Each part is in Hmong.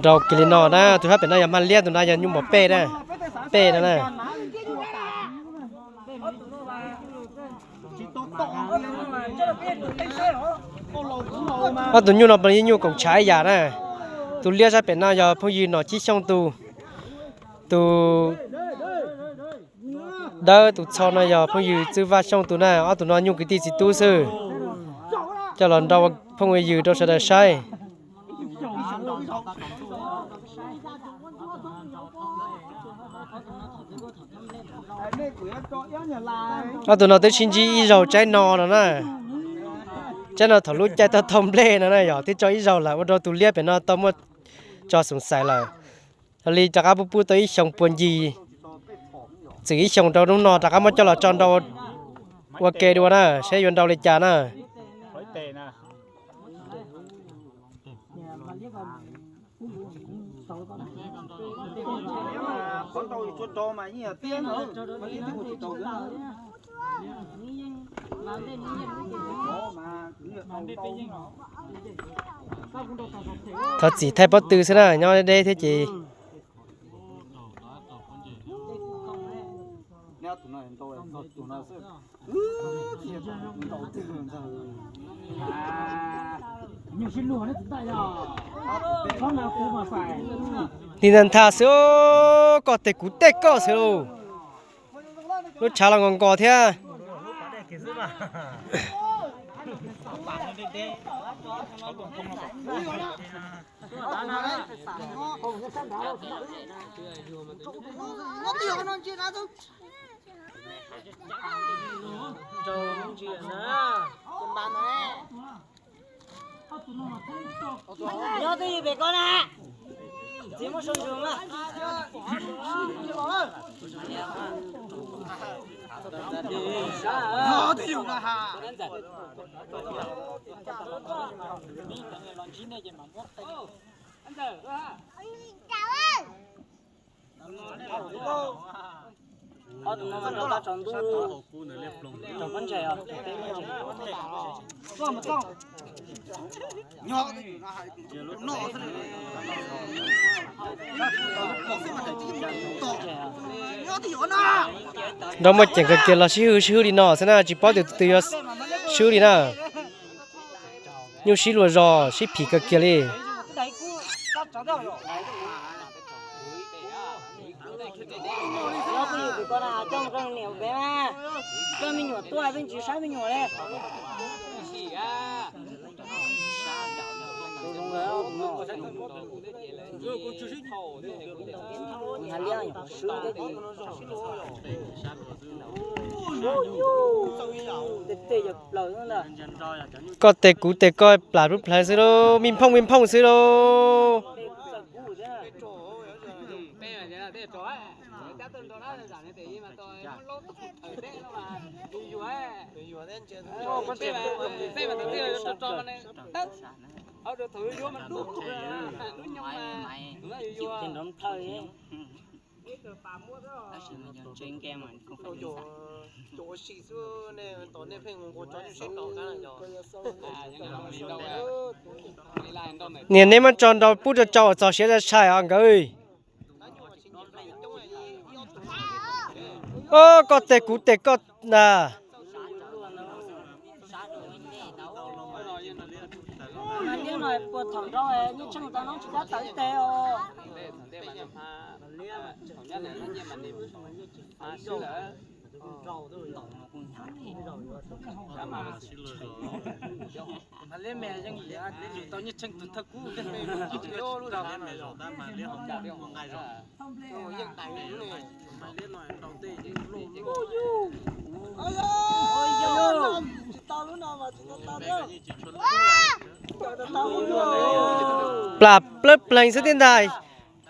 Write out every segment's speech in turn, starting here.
Nrau kiag li no na, tus sab pem no yog Hmaj Liab, tus no yog Nyuj Mos Pej na, Pej no na. Ob tug nyuj no puav leej nyuj koom tshav ib yam na. Tus liab sab pem no yog phooj ywg Nom Cib Xyooj tus, tus dawb tus txho no yog phooj ywg Txwj Vaj Xyooj tus na. Ob tug no nyuj kwv tij txiv tub xwb, coj los nrau ua phooj ua ywg rau sawv daws saib. Ob tug no twb sib ntsib ib zaug tsaib no no na. Tsaib no thaum lub caij tau tau nplej no na, yog twb tso ib zaug lawm ua rau tus liab pem no tau muaj tso xoom xais lawm. Yog li rov qab pub pub tau ib xyoos puag ncig, txwm ib xyoos rau hnub no rov qab muab coj los tso nrau ua ke dua na, saib yuav nrau li cas na. Thov txim thaij pob tw xwb na, nyob deb thiab ces. Nim ntag ntha xwb, koj tes kuv tej koj xwb lauj. Lub tshav los nkos nkos thiab. Nyob twj ywm pem ko na. Txiv muab sau ntsus mas. Ob tug no mas rau toj tsaus ntuj, tsaus pob ntseg os. Nrau muaj ceem kawg kiag los sib hwb sib hwb li no xwb na, tsis paub tias tus twg yuav swb li na. Nyuj sib luag zog sib phim kawg kiag li. Koj tes kuv tes koj plam plub plawv xwb lauj, mij phooj mij phooj xwb lauj. Niag neb muab tso nrau pub rau tsau txog siav tshai os nkawd. Koj tes kuv tes koj na. Plam plawb plees xwb thiab ntag.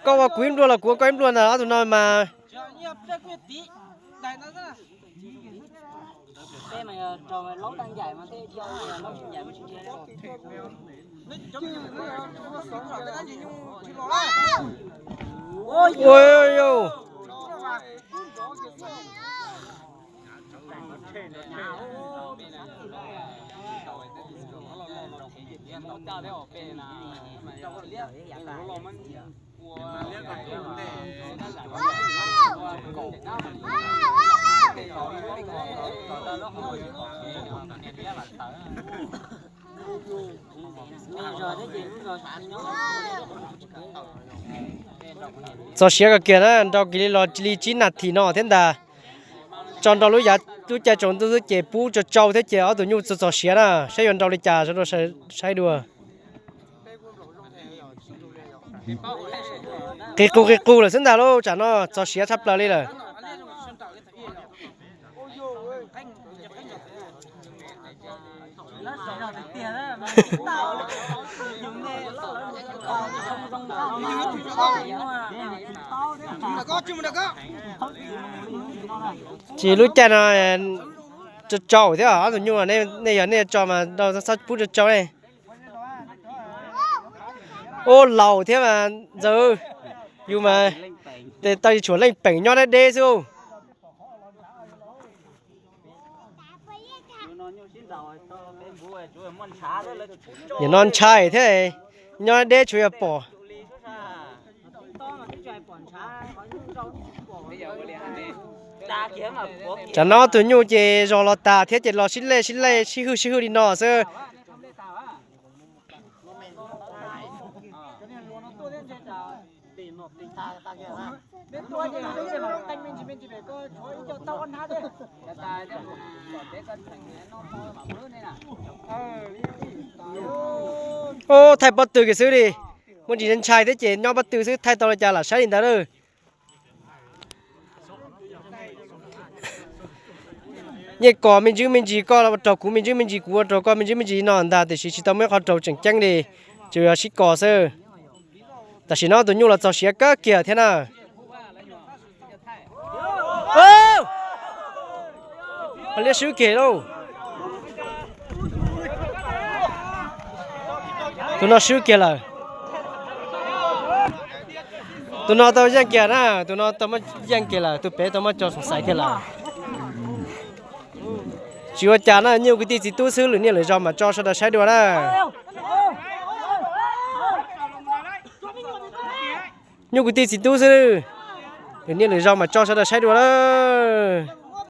Koj ua kuv ib nplua los kuv ua koj ib nplua ntag ob tug no mas. Ua, Txog siav kawg kiag na, nrau kiag li los li tsib nas this no thiab ntag. Tso nrau lub yav lub caij tsaus ntuj xwb ces pub tsau tsau thiab ces ob tug nyuj txog txog siav na, saib yuav nrau li cas sawv daws saib dua. Qis qus qis qus lawm xwb ntag lauj, tsam no txog siav tshaj plaws li lawm. Tsis lub caij no tsau tsau thiab ob tug nyuj, nej yog nej tso mas txhob pub tsau tsau ne. Ub, laus thiab mas ntxawg, yus mas tes taw tshuav leej peem nyob deb deb xwb. Nim no ntshai thiab, nyob deb tshuav yog pom. Tsam no tus nyuj ces zog los tas thiab ces los sib lej sib lej sib hwj sib hwj li no xwb. Ub, thaij pob tw kiag xwb li. Muaj ntsis ntshai thiab ces nyob pob tw xwb, thaij tau li cas lam saib li ntawd lawm. Yeej kos me ntsis me ntsis, koj ua raug kuv me ntsis me ntsis, kuv ua raug koj me ntsis me ntsis no ntag, tiam sis tsis tau muaj ib qho raug tseem ceeb li, tsuas yog sib kos xwb. Tam sim no tus nyuj los txog siav kawg kiag thiab na. Liab swb kiag lauj. Tus no swb kiag lawm. Tus no tau yeej kiag na, tus no tau muab yeej kiag lawm, tus pem tau muab tso xoom xaiv kiag lawm. Tsis ua cas na, nyuj kwv tij txiv tub xwb, lwm niaj lwm zaus mam tso sawv daws saib dua na. Nyuj kwv tij txiv tub xwb, lwm niaj lwm zaus mam tso sawv daws saib dua lawm.